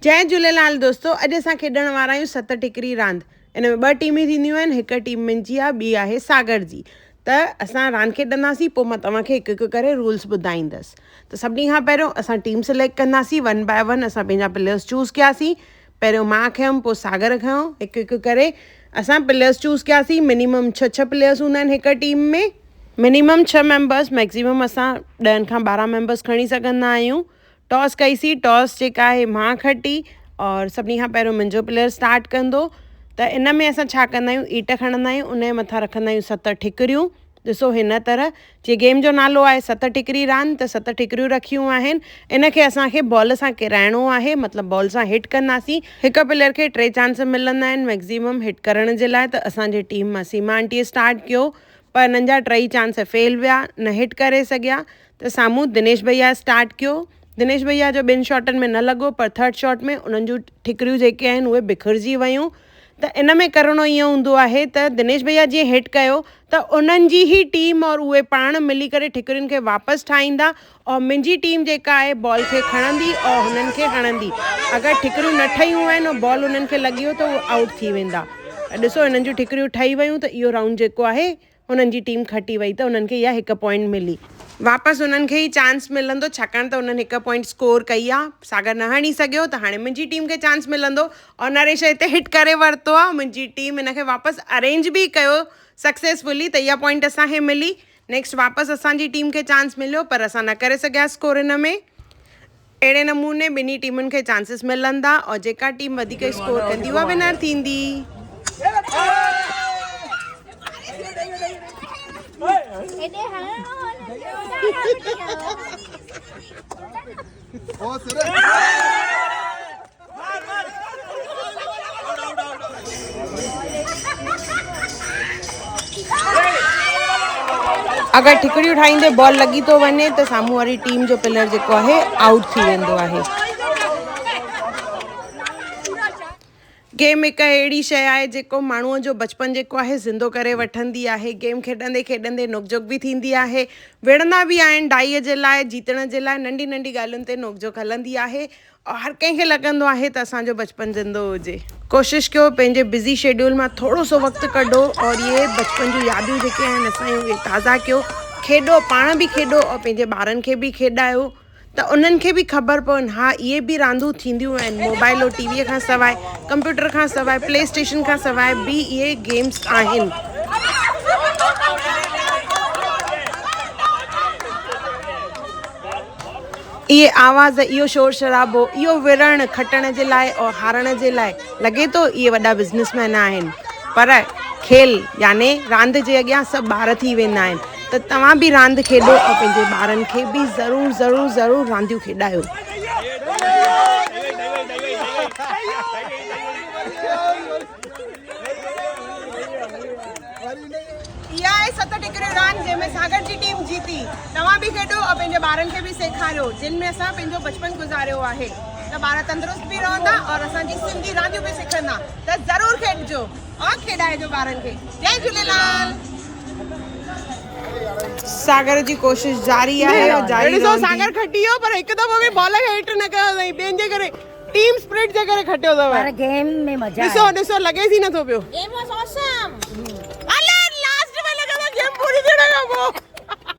جئي جهوليلال دوستو اڄ اسان کيڏڻ وارا آهيون ست ٽڪري راند ان ۾ ٻه ٽيمون ٿينديون آهن هڪ ٽيم منهنجي آهي ٻي آهي ساگر جي ته اسان راند کيڏنداسين پوء مان توهان کي هڪ هڪ ڪري رولس ٻڌائيندس ته سڀني کان پهريون اسان ٽيم سليڪٽ ڪنداسين ون باء ون اسان پنهنجا پليئرس چوز ڪياسين پهريون مان کنيم پوء ساگر کنيو هڪ هڪ ڪري اسان پليئرس چوز ڪياسين منيمم ڇهه ڇهه پليئرس هوندا آهن هڪ ٽيم ۾ منيمم ڇهه ميمبرس ميڪسيمم اسان ڏهن کان ٻارهن ميمبرس کڻي سگهندا آهيون ٽاس ڪئي سين ٽاس جيڪا آهي مان کٽي اور سڀني کان پهريون منهنجو پليئر اسٽارٽ ڪندو ته ان ۾ اسان ڇا ڪندا آهيون ايٽ کڻندا آهيون ان جي مٿان رکندا آهيون ست ٺڪريون ڏسو هن طرح جي گيم جو نالو آهي ست ٺڪري راند ته ست ٺڪريون رکيون آهن ان کي اسان کي بال سان ڪيرائڻو آهي مطلب بال سان هٽ ڪنداسين هڪ پليئر کي ٽي چانس ملندا آهن ميڪزيمم هٽ ڪرڻ جي لاء ته اسان جي ٽيم مان سيما آنٽي اسٽارٽ ڪيو پر انهن جا ٽئي چانس فيل ويا نه هٽ ڪري سگهيا ته سامهون دنيش ڀئيا اسٽارٽ ڪيو دنيش ڀئيا جو ٻن شاٽن ۾ نه لڳو پر ٿرڊ شاٽ ۾ انهن جون ٺڪريون جيڪي آهن اهي بکرجي ويون ته ان ۾ ڪرڻو ائين هوندو آهي ته دنيش ڀئيا جيئن هٽ ڪيو ته انهن جي هي ٽيم اور اهي پاڻ ملي ڪري ٺڪرين کي واپس ٺاهيندا اور منهنجي ٽيم جيڪا آهي بال کي کڻندي اور هنن کي هڻندي اگر ٺڪريون نه ٺهيون آهن اور بال انهن کي لڳي ويو ته اهي آئوٽ ٿي ويندا ڏسو هنن جون ٺڪريون ٺهي ويون ته اهو رائونڊ جيڪو آهي هنن جي ٽيم کٽي وئي ته انهن کي اها هڪ پوائنٽ ملي. واپس انهن کي ئي چانس ملندو ڇاڪاڻ ته انهن هڪ پوائنٽ اسڪور ڪئي آ. ساگر نه هڻي سگهيو ته هاڻي منهنجي ٽيم کي چانس ملندو اور نريش هتي هٽ ڪري ورتو آ. منهنجي ٽيم هن کي واپس ارينج به ڪيو سڪسيسفلي ته اها پوائنٽ اسان کي ملي. نيڪسٽ واپس اسان جي ٽيم کي چانس مليو پر اسان نه ڪري سگهيا اسڪور هن ۾. اهڙي نموني ٻنهي ٽيمن کي چانسز ملندا اور جيڪا ٽيم وڌيڪ اسڪور ڪندي اها ونر ٿيندي. اگر ٺڪڙيون ٺاهيندي بال لڳي ٿو وڃي ته سامهون واري ٽيم جو پليئر جيڪو آهي آئوٽ ٿي ويندو آهي. گيم هڪ اهڙي شيء آهي جيڪو ماڻهوء جو بچپن جيڪو آهي زندو ڪري وٺندي آهي. گيم کيڏندي کيڏندي نوڪ جهوڪ به ٿيندي آهي. وڙهندا به آهن ڊائيء جي لاء جيتڻ جي لاء ننڍي ننڍي ڳالهين تي نوڪ جهوڪ هلندي آهي. هر ڪنهن کي لڳندو آهي ته اسان جو بچپن زندو هجي. ڪوشش ڪيو پنهنجي بزي شيڊيول مان ٿورو سو وقت ڪڍو اور اهي بچپن جون ياديون جيڪي آهن اسان جون اهي تازا ڪيو کيڏو پاڻ به کيڏو اور پنهنجي ٻارن کي به کيڏايو ته انهن کي به خبر پون ها اهي به راندون ٿينديون آهن موبائل اور ٽي وي کان سواء ڪمپيوٽر کان سواء پلي اسٽيشن کان سواء به اهي گيمس آهن. اهي آواز، اهو شور شرابو، اهو وڙهڻ، کٽڻ جي لاء اور هارڻ جي لاء، لڳي ٿو اهي وڏا بزنس مين آهن، پر کيل يعني راند جي اڳيان سڀ ٻار ٿي ويندا آهن ته توهان به راند کيڏو اور پنهنجي ٻارن کي به ضرور ضرور ضرور رانديون کيڏايو. اها آهي ست ٽڪريون راند جنهن ۾ ساگر جي ٽيم جيتي. توهان به کيڏو ۽ پنهنجي ٻارن کي به سيکاريو جن ۾ اسان پنهنجو بچپن گذاريو آهي ته ٻار تندرست به رهندا اور اسان جي سنڌي رانديون به سکندا ته ضرور کيڏجو اور کيڏائجو ٻارن کي جئي جهوليلال. ساگر جي ڪوشش جاري آهي اور جاري رهندي. ڏسو ساگر کٽي ويو پر هڪ دفعو به بال کي هٽ نه ڪيو اٿئي ٻين جي ڪري ٽيم اسپرٽ جي ڪري کٽيو اٿو. پر گيم ۾ مزا ڏسو ڏسو لڳيس ئي نٿو پيو. گيم واز آسم. الا لاسٽ ۾ لڳندو گيم پوري ٿيڻ کان پوء.